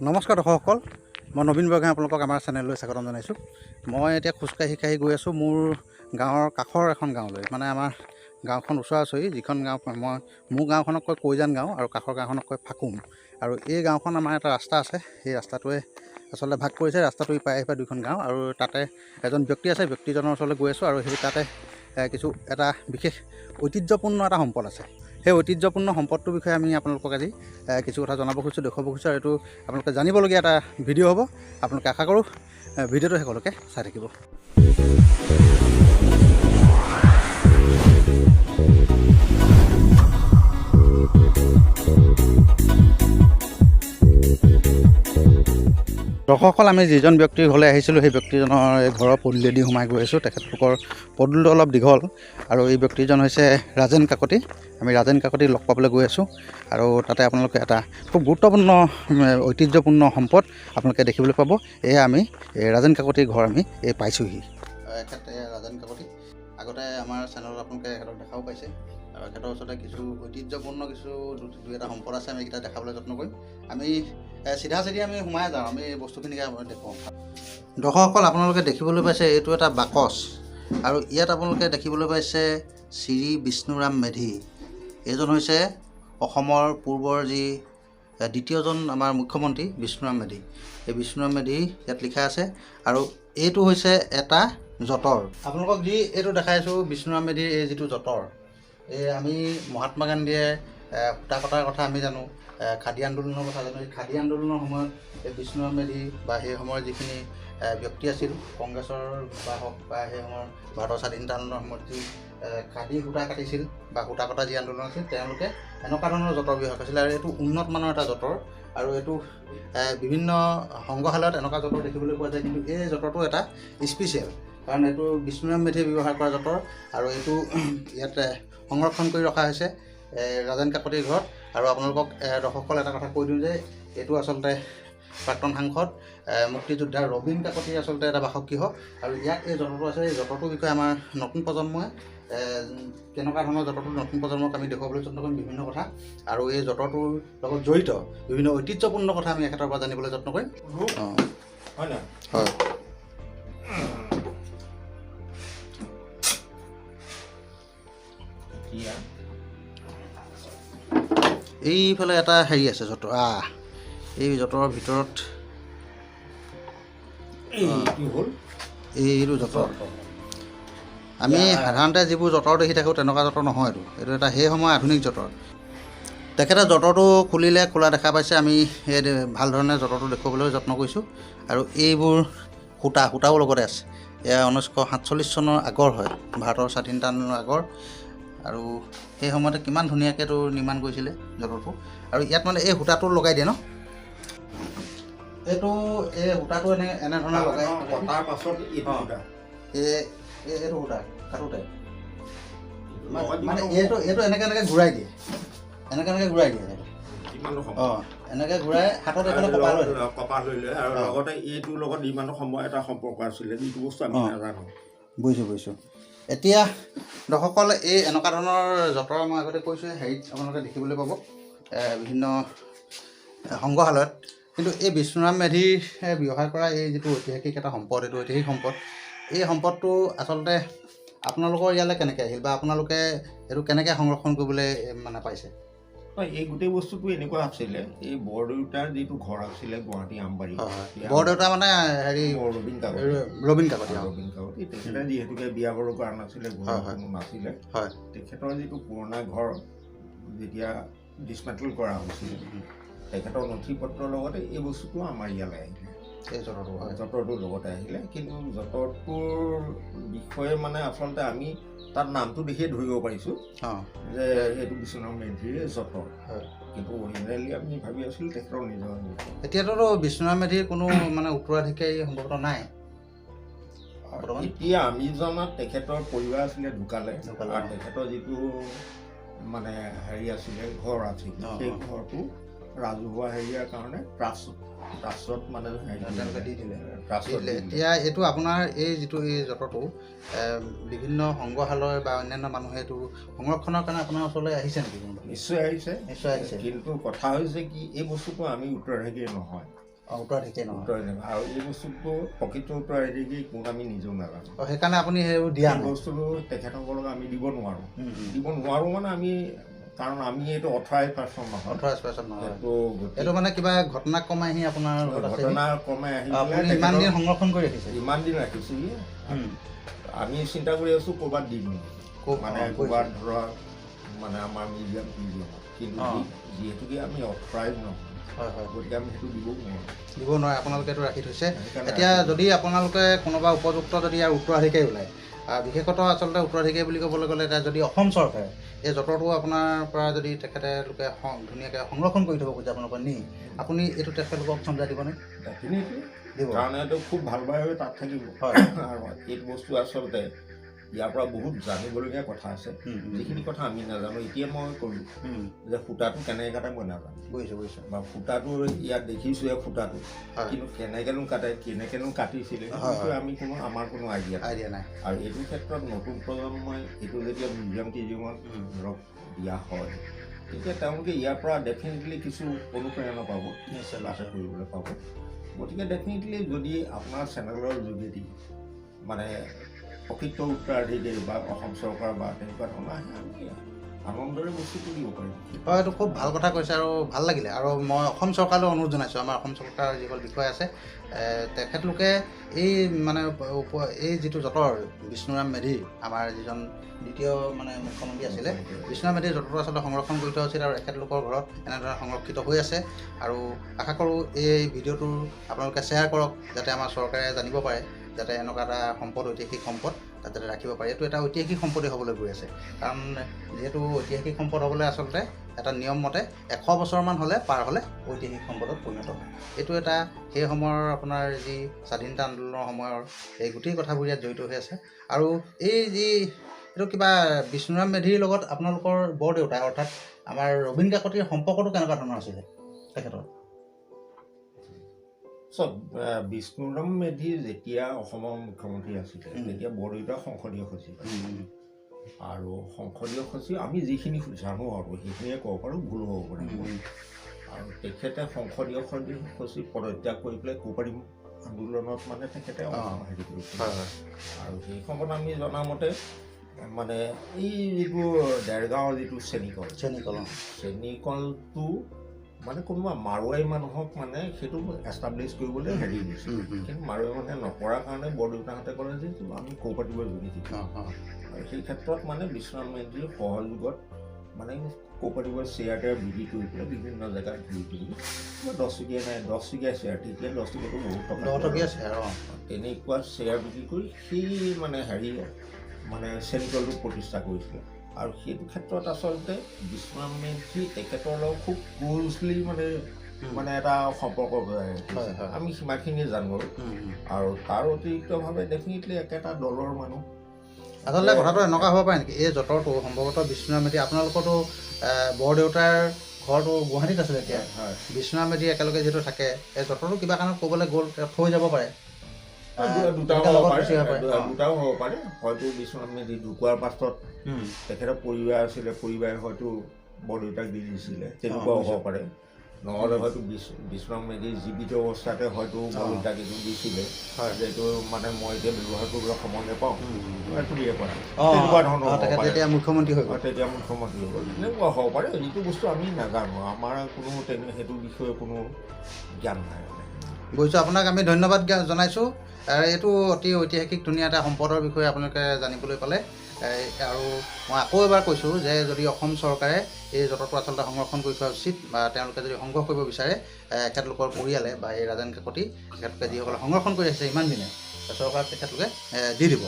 নমস্কাৰ দৰ্শকসকল, মই নবীন বৰগোহাঁই আপোনালোকক আমাৰ চেনেললৈ স্বাগতম জনাইছোঁ। মই এতিয়া খোজকাঢ়ি কাঢ়ি গৈ আছোঁ মোৰ গাঁৱৰ কাষৰ এখন গাঁৱলৈ। মানে আমাৰ গাঁওখন ওচৰা ওচৰি, যিখন গাঁও মই মোৰ গাঁওখনক কয় কৈজান গাঁও আৰু কাষৰ গাঁওখনক কয় ফাকুম। আৰু এই গাঁওখন আমাৰ এটা ৰাস্তা আছে, সেই ৰাস্তাটোৱে আচলতে ভাগ কৰিছে। ৰাস্তাটো ইপাৰে সিপাৰে দুখন গাঁও আৰু তাতে এজন ব্যক্তি আছে, ব্যক্তিজনৰ ওচৰলৈ গৈ আছোঁ। আৰু সেই তাতে কিছু এটা বিশেষ ঐতিহ্যপূৰ্ণ এটা সম্পদ আছে। সেই ঐতিহ্যপূৰ্ণ সম্পদটোৰ বিষয়ে আমি আপোনালোকক আজি কিছু কথা জনাব খুজিছোঁ, দেখুৱাব খুজিছোঁ। আৰু এইটো আপোনালোকে জানিবলগীয়া এটা ভিডিঅ' হ'ব। আপোনালোকে আশা কৰোঁ ভিডিঅ'টো শেষলৈকে চাই থাকিব। দৰ্শকসকল, আমি যিজন ব্যক্তিৰ ঘৰলৈ আহিছিলোঁ সেই ব্যক্তিজনৰ এই ঘৰৰ পদূলিয়েদি সোমাই গৈ আছোঁ। তেখেতলোকৰ পদূলিটো অলপ দীঘল আৰু এই ব্যক্তিজন হৈছে ৰাজেন কাকতি। আমি ৰাজেন কাকতিক লগ পাবলৈ গৈ আছোঁ আৰু তাতে আপোনালোকে এটা খুব গুৰুত্বপূৰ্ণ ঐতিহ্যপূৰ্ণ সম্পদ আপোনালোকে দেখিবলৈ পাব। এয়া আমি এই ৰাজেন কাকতিৰ ঘৰ আমি এই পাইছোঁহি। এখেত ৰাজেন কাকতি, আগতে আমাৰ চেনেলত আপোনালোকে এখেতক দেখাও পাইছে। আৰু এখেতৰ ওচৰতে কিছু ঐতিহ্যপূৰ্ণ কিছু দুই এটা সম্পদ আছে, আমি এইকেইটা দেখাবলৈ যত্ন কৰিম। আমি চিধা চিধি আমি সোমাই যাওঁ, আমি এই বস্তুখিনিকে দেখুৱাওঁ। দৰ্শকসকল, আপোনালোকে দেখিবলৈ পাইছে এইটো এটা বাকচ আৰু ইয়াত আপোনালোকে দেখিবলৈ পাইছে শ্ৰী বিষ্ণুৰাম মেধি। এইজন হৈছে অসমৰ পূৰ্বৰ যি দ্বিতীয়জন আমাৰ মুখ্যমন্ত্ৰী বিষ্ণুৰাম মেধি। এই বিষ্ণুৰাম মেধি ইয়াত লিখা আছে। আৰু এইটো হৈছে এটা যঁতৰ। আপোনালোকক যি এইটো দেখাইছোঁ বিষ্ণুৰাম মেধিৰ এই যিটো যঁতৰ, এই আমি মহাত্মা গান্ধীয়ে সূতা কটাৰ কথা আমি জানো, খাদী আন্দোলনৰ কথা জানো। এই খাদী আন্দোলনৰ সময়ত এই বিষ্ণুৰাম মেধি বা সেই সময়ৰ যিখিনি ব্যক্তি আছিল, কংগ্ৰেছৰ বা হওক বা সেই সময়ৰ ভাৰতৰ স্বাধীনতা আন্দোলনৰ সময়ত যি খাদী সূতা কাটিছিল বা সূতা কটা যি আন্দোলন আছিল, তেওঁলোকে এনেকুৱা ধৰণৰ যঁতৰ ব্যৱহাৰ কৰিছিল। আৰু এইটো উন্নত মানৰ এটা যঁতৰ আৰু এইটো বিভিন্ন সংগ্ৰহালয়ত এনেকুৱা যঁতৰ দেখিবলৈ পোৱা যায়। কিন্তু এই যঁতৰটো এটা স্পেচিয়েল, কাৰণ এইটো বিষ্ণুৰাম মেধিয়ে ব্যৱহাৰ কৰা যঁতৰ আৰু এইটো ইয়াত সংৰক্ষণ কৰি ৰখা হৈছে ৰাজেন কাকতিৰ ঘৰত। আৰু আপোনালোকক দৰ্শকসকল এটা কথা কৈ দিওঁ যে এইটো আচলতে প্ৰাক্তন সাংসদ মুক্তিযোদ্ধা ৰবীন কাকতিৰ আচলতে এটা বাসগৃহ। আৰু ইয়াত এই যঁতৰটো আছে। এই যঁতৰটোৰ বিষয়ে আমাৰ নতুন প্ৰজন্মই কেনেকুৱা ধৰণৰ যঁতৰটো নতুন প্ৰজন্মক আমি দেখুৱাবলৈ যত্ন কৰিম বিভিন্ন কথা। আৰু এই যঁতৰটোৰ লগত জড়িত বিভিন্ন ঐতিহ্যপূৰ্ণ কথা আমি এখেতৰ পৰা জানিবলৈ যত্ন কৰিম। অঁ, হয় নহয়? হয়। এতিয়া এইফালে এটা হেৰি আছে যঁতৰ। এই যঁতৰৰ ভিতৰত এইটো হ'ল এইটো যঁতৰ। আমি সাধাৰণতে যিবোৰ যঁতৰ দেখি থাকোঁ তেনেকুৱা যঁতৰ নহয় এইটো। এইটো এটা সেই সময়ৰ আধুনিক যঁতৰ। তেখেতে যঁতৰটো খুলিলে, খোলা দেখা পাইছে। আমি সেই ভাল ধৰণে যঁতৰটো দেখুৱাবলৈ যত্ন কৰিছোঁ। আৰু এইবোৰ সূতাও লগতে আছে। এয়া 1947 চনৰ আগৰ হয়, ভাৰতৰ স্বাধীনতা আন্দোলনৰ আগৰ। আৰু সেই সময়তে কিমান ধুনীয়াকৈ এইটো নিৰ্মাণ কৰিছিলে যঁতৰটো। আৰু ইয়াত মানে এই সূতাটো লগাই দিয়ে ন, এইটো এই সূতাটো এনেধৰণে লগাই কটাৰ পাছত এইটো সূতা, এইটো সূতা কাটোতে মানে এইটো এইটো এনেকৈ এনেকৈ ঘূৰাই দিয়ে, এনেকৈ এনেকৈ ঘূৰাই দিয়ে। অঁ, এনেকৈ ঘূৰাই হাতত এইফালে কপাল লৈ কপাল লৈ লয়। আৰু লগতে এইটোৰ লগত ইমানো সময় এটা সম্পৰ্ক আছিলে, যিটো বস্তু আমি নাজানো। বুজিছোঁ বুজিছোঁ। এতিয়া দৰ্শকসকল, এই এনেকুৱা ধৰণৰ যঁতৰ মই আগতে কৈছোঁ, হেৰিত আপোনালোকে দেখিবলৈ পাব বিভিন্ন সংগ্ৰহালয়ত। কিন্তু এই বিষ্ণুৰাম মেধিৰ ব্যৱহাৰ কৰা এই যিটো ঐতিহাসিক এটা সম্পদ, এইটো ঐতিহাসিক সম্পদ, এই সম্পদটো আচলতে আপোনালোকৰ ইয়ালৈ কেনেকৈ আহিল বা আপোনালোকে এইটো কেনেকৈ সংৰক্ষণ কৰিবলৈ মানে পাইছে? এই গোটেই বস্তুটো এনেকুৱা আছিলে, এই বৰদেউতাৰ যিটো ঘৰ আছিলে গুৱাহাটী আমবাৰী। বৰদেউতা মানে হেৰি ৰবীন কাকতি। ৰবীন কাকতি। ৰবীন কাকতি তেখেতে যিহেতুকে বিয়া বাৰু কৰা নাছিলে, ঘৰ কোনো নাছিলে, হয়। তেখেতৰ যিটো পুৰণা ঘৰ যেতিয়া ডিছমেণ্টেল কৰা হৈছিলে, তেখেতৰ নথি পত্ৰৰ লগতে এই বস্তুটো আমাৰ ইয়ালৈ আহিলে। এই যঁতৰটো, হয়, যঁতৰটোৰ লগতে আহিলে। কিন্তু যঁতৰটোৰ বিষয়ে মানে আচলতে আমি তাত নামটো দেখিয়ে ধৰিব পাৰিছোঁ যে এইটো বিষ্ণুৰাম মেধিৰে যঁতৰ। কিন্তু অৰিজিনেলি আমি ভাবি আছিলোঁ তেখেতৰ নিজৰ। এতিয়াতো বিষ্ণুৰাম মেধিৰ কোনো মানে উত্তৰাধিকাৰী সম্ভৱতঃ নাই। এতিয়া আমি জনাত তেখেতৰ পৰিবাৰ আছিলে ঢুকালে, আৰু তেখেতৰ যিটো মানে হেৰি আছিলে, ঘৰ আছিলে, সেই ঘৰটো ৰাজহুৱা হেৰিয়াৰ কাৰণে ট্ৰাষ্টত মানে তেওঁলোকে দি দিলে। এতিয়া এইটো আপোনাৰ এই যিটো এই যঁতৰটো বিভিন্ন সংগ্ৰহালয় বা অন্যান্য মানুহে এইটো সংৰক্ষণৰ কাৰণে আপোনাৰ ওচৰলৈ আহিছে নেকি কোনোবা? নিশ্চয় আহিছে, নিশ্চয় আহিছে। কিন্তু কথা হৈছে কি, এই বস্তুটো আমি উত্তৰাধিকাৰী নহয়। উত্তৰাধিকাৰী নহয়। আৰু এই বস্তুটো প্ৰকৃত উত্তৰাধিকাৰী কোন আমি নিজেও নাজানো। সেইকাৰণে আপুনি সেইবোৰ দিয়া বস্তুটো তেখেতসকলক আমি দিব নোৱাৰোঁ। দিব নোৱাৰোঁ মানে আমি, কাৰণ আমি এইটো অথৰাইজ পাৰ্চন নহয়। অথৰাইজ পাৰ্চন নহয়। এইটো মানে কিবা ঘটনাক্ৰমে আহি আপোনাৰ ঘটনাক্ৰমে আহি ইমান দিন সংৰক্ষণ কৰি ৰাখিছে, ইমান দিন ৰাখিছোঁ। আমি চিন্তা কৰি আছোঁ ক'ৰবাত দিম নেকি, মানে ক'ৰবাত ধৰা মানে আমাৰ মিউজিয়াম মিউজিয়ামত, কিন্তু যিহেতুকে আমি অথৰাইজ নহয়, গতিকে আমি সেইটো দিবও নোৱাৰোঁ। দিব নোৱাৰে, আপোনালোকে এইটো ৰাখি থৈছে। এতিয়া যদি আপোনালোকে কোনোবা উপযুক্ত যদি ইয়াৰ উত্তৰাধিকাৰী ওলায়, বিশেষতঃ আচলতে উত্তৰাধিকাৰী বুলি ক'বলৈ গ'লে এতিয়া যদি অসম চৰকাৰে এই যঁতৰটো আপোনাৰ পৰা যদি তেখেতে লোকে ধুনীয়াকৈ সংৰক্ষণ কৰি থ'ব খোজে আপোনালোকে নি, আপুনি এইটো তেখেতলোকক চমজাই দিবনে? ডেফিনেটলি দিব, কাৰণ এইটো খুব ভালভাৱে তাত থাকিব। আৰু এইটো বস্তু আচলতে ইয়াৰ পৰা বহুত জানিবলগীয়া কথা আছে, যিখিনি কথা আমি নাজানো। এতিয়া মই ক'লোঁ যে সূতাটো কেনেকৈ কাটে মই নাজানো। বুজিছোঁ বুজিছোঁ। বা সূতাটো ইয়াত দেখিছোঁহে সূতাটো, কিন্তু কেনেকৈনো কাটে, কেনেকৈনো কাটিছিলে সেইটো আমি কোনো, আমাৰ কোনো আইডিয়া নাই। আৰু এইটো ক্ষেত্ৰত নতুন প্ৰজন্মই এইটো যেতিয়া মিউজিয়াম টিউজিয়ামত ধৰক দিয়া হয়, তেতিয়া তেওঁলোকে ইয়াৰ পৰা ডেফিনেটলি কিছু অনুপ্ৰেৰণা পাব, তাতে কৰিবলৈ পাব। গতিকে ডেফিনেটলি যদি আপোনাৰ চেনেলৰ যোগেদি মানে প্ৰকৃত উত্তৰাধিকাৰী বা অসম চৰকাৰ বা তেনেকুৱা ধৰণৰ আহে, আমি আনন্দৰে বস্তুটো দিব পাৰিম। হয়, এইটো খুব ভাল কথা কৈছে আৰু ভাল লাগিলে। আৰু মই অসম চৰকাৰলৈ অনুৰোধ জনাইছোঁ, আমাৰ অসম চৰকাৰৰ যিসকল বিষয়া আছে তেখেতলোকে এই মানে এই যিটো যঁতৰ বিষ্ণুৰাম মেধি, আমাৰ যিজন দ্বিতীয় মানে মুখ্যমন্ত্ৰী আছিলে, বিষ্ণুৰাম মেধিৰ যঁতৰটো আচলতে সংৰক্ষণ কৰি থোৱা উচিত আৰু এখেতলোকৰ ঘৰত এনেদৰে সংৰক্ষিত হৈ আছে। আৰু আশা কৰোঁ এই ভিডিঅ'টোৰ আপোনালোকে শ্বেয়াৰ কৰক, যাতে আমাৰ চৰকাৰে জানিব পাৰে, যাতে এনেকুৱা এটা সম্পদ, ঐতিহাসিক সম্পদ তাত যাতে ৰাখিব পাৰে। এইটো এটা ঐতিহাসিক সম্পদেই হ'বলৈ গৈ আছে, কাৰণ যিহেতু ঐতিহাসিক সম্পদ হ'বলৈ আচলতে এটা নিয়ম মতে 100 বছৰমান হ'লে পাৰ হ'লে ঐতিহাসিক সম্পদত পৰিণত হয়। এইটো এটা সেই সময়ৰ আপোনাৰ যি স্বাধীনতা আন্দোলনৰ সময়ৰ এই গোটেই কথাবোৰ ইয়াত জড়িত হৈ আছে। আৰু এই যি এইটো কিবা বিষ্ণুৰাম মেধিৰ লগত আপোনালোকৰ বৰদেউতা অৰ্থাৎ আমাৰ ৰবীন কাকতিৰ সম্পৰ্কটো কেনেকুৱা ধৰণৰ আছিলে তেখেতৰ? চব বিষ্ণুৰাম মেধি যেতিয়া অসমৰ মুখ্যমন্ত্ৰী আছিলে তেতিয়া বৰদেউতা সংসদীয় সচিব আছিল। আৰু সংসদীয় সচিব আমি যিখিনি জানো আৰু সেইখিনিয়ে ক'ব পাৰোঁ, ভুল হ'ব পাৰে। আৰু তেখেতে সংসদীয় সচিব পদত্যাগ কৰি পেলাই কোঅপাৰেটিভ আন্দোলনত মানে তেখেতে হেৰি কৰিছিলে। আৰু সেই সময়ত আমি জনামতে মানে এই যিটো দেৰগাঁৱৰ যিটো চেনিকল, চেনিকলটো মানে কোনোবা মাৰোৱাৰী মানুহক মানে সেইটো এষ্টাব্লিছ কৰিবলৈ হেৰি দিছিল, কিন্তু মাৰোৱাৰী মানুহে নকৰাৰ কাৰণে বৰদেউতাহঁতে ক'লে যে আমি কোঅপাৰেটিভৰ যোগেদি। আৰু সেই ক্ষেত্ৰত মানে বিষ্ণুৰাম মেধিৰ সহযোগত মানে কোঅপাৰেটিভৰ শ্বেয়াৰ টেয়াৰ বিক্ৰী কৰি পেলাই বিভিন্ন জেগাত ঘূৰি ঘূৰি কিবা 10 টকীয়া নাই 10 টকীয়া শ্বেয়াৰ, তেতিয়া 10 টকীয়াটো বহুত টকা, 10 টকীয়া শ্বেয়াৰ, তেনেকুৱা শ্বেয়াৰ বিক্ৰী কৰি সেই মানে হেৰি মানে চেনিকলটো প্ৰতিষ্ঠা কৰিছিলে। আৰু সেইটো ক্ষেত্ৰত আচলতে বিষ্ণুৰাম মেধি তেখেতৰ লগত খুব ক্ল'জলি মানে মানে এটা সম্পৰ্ক বজাই ৰাখিছে, আমি সিমানখিনিয়ে জানো। আৰু তাৰ অতিৰিক্তভাৱে ডেফিনেটলি একেটা দলৰ মানুহ। আচলতে কথাটো এনেকুৱা হ'ব পাৰে নেকি, এই যঁতৰটো সম্ভৱতঃ বিষ্ণুৰাম মেধি, আপোনালোকৰতো বৰদেউতাৰ ঘৰটো গুৱাহাটীত আছিলে এতিয়া, বিষ্ণুৰাম মেধি একেলগে যিহেতু থাকে, এই যঁতৰটো কিবা কাৰণত ক'বলৈ গ'ল থৈ যাব পাৰে, দুটাও হ'ব পাৰে। হয়তো বিষ্ণুৰাম মেধি ঢুকোৱাৰ পাছত তেখেতৰ পৰিবাৰ আছিলে, পৰিবাৰে হয়তো বৰদেউতাক দি দিছিলে, তেনেকুৱাও হ'ব পাৰে। নহ'লে হয়তো বিষ্ণুৰাম মেধি জীৱিত অৱস্থাতে হয়তো বৰদেউতাক এইটো দিছিলে, এইটো মানে মই এতিয়া ব্যৱহাৰ কৰিবলৈ সময় নাপাওঁ, তুমিয়ে কৰা, তেনেকুৱা ধৰণৰ তেতিয়া মুখ্যমন্ত্ৰী হৈ গ'ল, তেতিয়া মুখ্যমন্ত্ৰী হৈ গ'ল, তেনেকুৱা হ'ব পাৰে। যিটো বস্তু আমি নাজানো, আমাৰ কোনো তেনে সেইটো বিষয়ে কোনো জ্ঞান নাই। বুজিছোঁ, আপোনাক আমি ধন্যবাদ জনাইছোঁ। এইটো অতি ঐতিহাসিক ধুনীয়া এটা সম্পদৰ বিষয়ে আপোনালোকে জানিবলৈ পালে। আৰু মই আকৌ এবাৰ কৈছোঁ যে যদি অসম চৰকাৰে এই যঁতৰটো আচলতে সংৰক্ষণ কৰি থোৱা উচিত, বা তেওঁলোকে যদি সংগ্ৰহ কৰিব বিচাৰে, এখেতলোকৰ পৰিয়ালে বা এই ৰাজেন কাকতি তেখেতলোকে যিসকলে সংৰক্ষণ কৰি আহিছে ইমান দিনে, চৰকাৰক তেখেতলোকে দি দিব।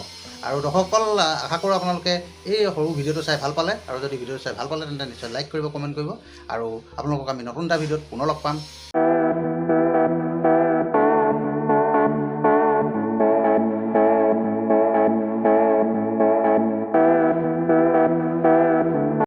আৰু দৰ্শকসকল, আশা কৰোঁ আপোনালোকে এই সৰু ভিডিঅ'টো চাই ভাল পালে, আৰু যদি ভিডিঅ'টো চাই ভাল পালে তেন্তে নিশ্চয় লাইক কৰিব, কমেণ্ট কৰিব, আৰু আপোনালোকক আমি নতুন এটা ভিডিঅ'ত পুনৰ লগ পাম।